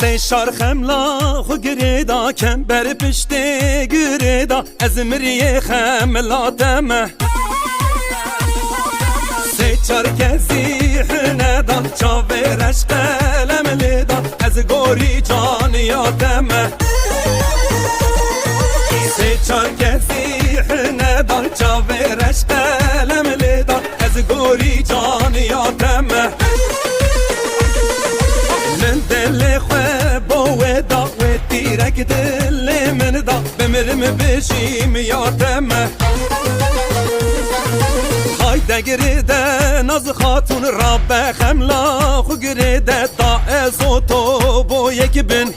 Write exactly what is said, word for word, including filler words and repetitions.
Sê çar xemla xwe girê da, kember piştê girê da, ez miriyê xemla te me. Sê çar kezî hine da, çavê reş qelem lê da, ez gorî caniya te me. Sê çar kezî hine da, çavê reş qelem lê da, ez gorî caniya te me. Min dilê xwe bo we da, wê tîrek dilê min da, bimirim bijîm ya te me. Hayde girê de Naz Xatun, rabe xemla xwe girê de, da ez û to bo yek bin.